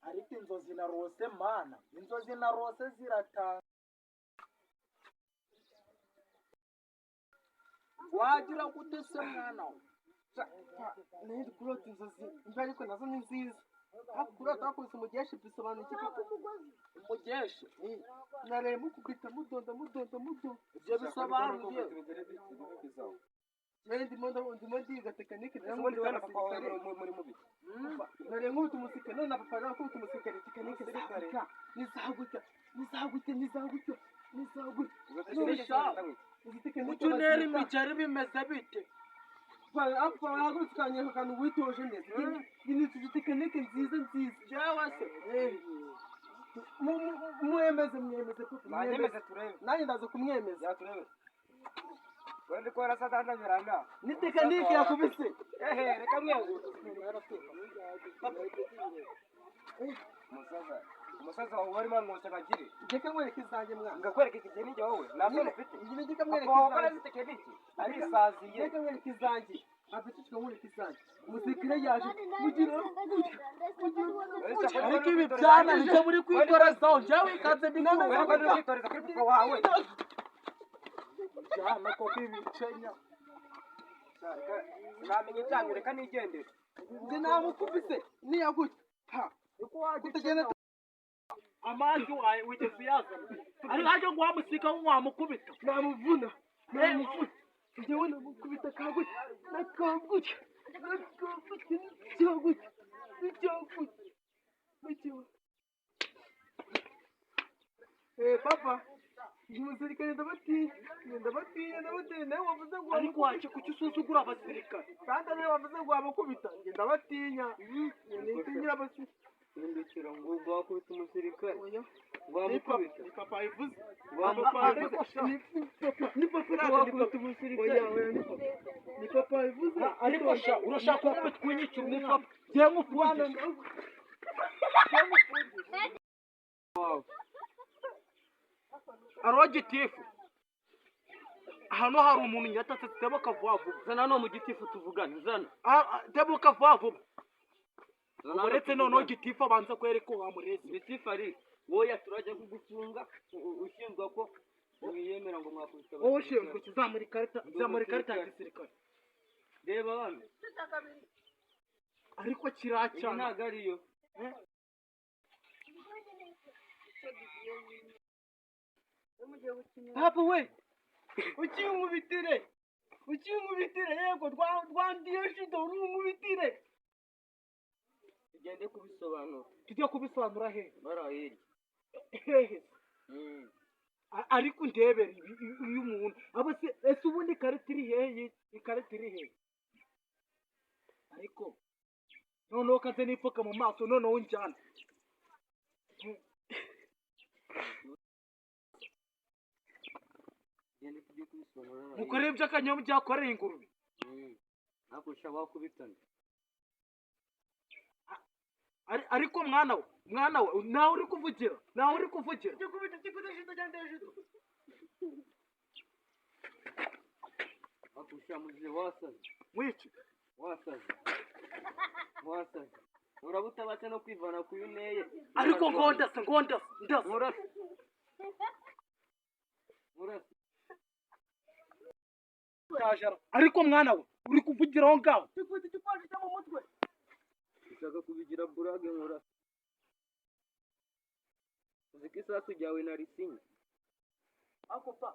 Ariko inzozi narose, mana, inzozi narose ziratanga. Wagira gute se, mwana we? Nari kurota inzozi mbi, ariko nazo ni nziza. Ariko kurota wakubise umugeshi bisobanuye iki, papa? Umugeshi? Nareye mukubita, mudonda, mudonda, mudonda. Ibyo bisobanuye Njyewe ndimo ndiga tekinike. Ubundi wowe na papa wawe muri mubi. Nariye nkubita umusirikare, none na papa nawe akubita umusirikare. Tekinike Umusirikare. ni za gutya, ni za gutya, ni za gutya, ni za gutya. Izi tekinike Kuki untera imigeri? Bimeze bite? Papa, wahagurutse ukanyereka akantu witoje neza. Ni izi tekinike nziza nziza. Jewe se? Mwemeze, mwemeze, papa, mwemeze. Nanyemeze turebe. Nanjye ndaza kumwemeza. Ya, turebe. Wewe ndiko warasadandabirana. Ni tekinike yakubise. Ehe, reka mwezi. Umusaza, umusaza wawe warimo amwosa nkagire. Reka nkwereke izanjye, mwana. Ngakwereka iki gihe n'ijye wowe nta soni ufite. Nyine reka nkwereke Papa wawe akora izanjye. izi tekiniki arisaziye. Reka nkwereke izanjye, apfa, nkwereke izanjye. Umusirikare yaje mugira gutya, mugira. Ariko ibi byana nicyo muri kwikorezaho, jewe ikaze ndi. Wewe ko uri kwitoreza kuri papa wawe? Byana koko, ibicenya. Sinamenya ibyanyu, reka nigendere. Njye namukubise niya gutya ha kutagenda. Amazi wawe wigeze uyazana? Ariko hajya ngo wamusika wamukubita. Namuvuna, namuvuna. Njyewe namukubita ka gutya na ka gutya na ka gutya n'icya gutya n'icya gutya n'icya. Eh, papa, umusirikare ndabatinya, ndabatinya, ndabatinya. Nawe wavuze ngo Ariko waje, kuki usuzugura abasirikare? Kandi nawe wavuze ngo wamukubita. Njye ndabatinya, nitinyira abasirikare. Hindukira ngo wakubita umusirikare. Oya. Ngo wamukubita. Ni papa bivuze. Ngo wamukubita. Ni papa, ni papa. Ngo wakubita umusirikare. Oya, oya, ni papa, ni papa bivuze. Ariko sha, urashaka kunkubita unyicira umwana? Ngiye nkufungisha. Aro gitifu, hano hari umuntu nyatatse, tebuka vuba vuba. Zana hano mu gitifu tuvugane, zana. Tebuka vuba vuba. Zana hano Uretse noneho tuvugane. gitifu abanza kwereka wamureze. Gitifu ari woya, turajya kugufunga ushinjwa ko mwiyemera ngo mwakubita Wowe abasirikare. ushinzwe kizamura ikarita, zamura ikarita ya gisirikare. Reba hano. Ariko Iyi kiracyana. ntabwo ariyo. Papa we, ukinkubitire, ukinkubitire, yego rwandiye shida, urunkubitire. Tugende kubisobanura. Tujye kubisobanura hehe? Bari hirya. Hehe? Ariko ndebere uyu muntu aba se, ese ubundi ikarita iri hehe? Ikarita iri hehe? Ariko noneho kaze nipfuka mu maso, noneho njyana. Tugende tujye kubisobanura hariya. Mukorere ibyo akanyombya byakoreye ingurube. Ariko sha, wakubitana. Ariko mwana we, mwana we, nawe uri kuvugira, nawe uri kuvugira. Kikubita, kikubita shida cyangwa shida. Ariko sha muzehe, wasaze. Mwici. Wasaze, wasaze, uraba utabasha no kwivana ku yo uneye. Ariko ngondase, ngondase, ndase. Nkurase, nkurase. Ariko mwana we, uri kuvugira aho ngaho. Kikubita igikoresho cyo mu mutwe. Ushaka kubigira burage, nkurase. Uzi ko isasu ryawe narisinye? Ako pa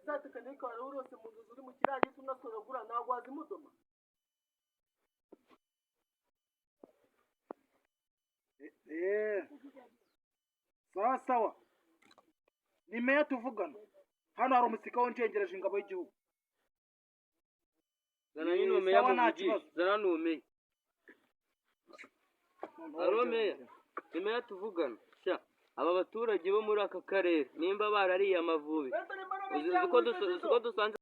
za tekinike wari urose mu nzu uri mu kirangiti unasoragura, ntabwo wazimudoma. Eh. Sawa sawa. Ni meya tuvugana. Hano hari umusirikare w'incengereje ingabo y'igihugu. Zana nyine meya. Sawa, nta Muvugishe. kibazo. Zana n'uwo meya. Alo meya, ni meya tuvugana. Sha, aba baturage bo muri aka karere nimba barariye Amavubi, uzi ko dusanze.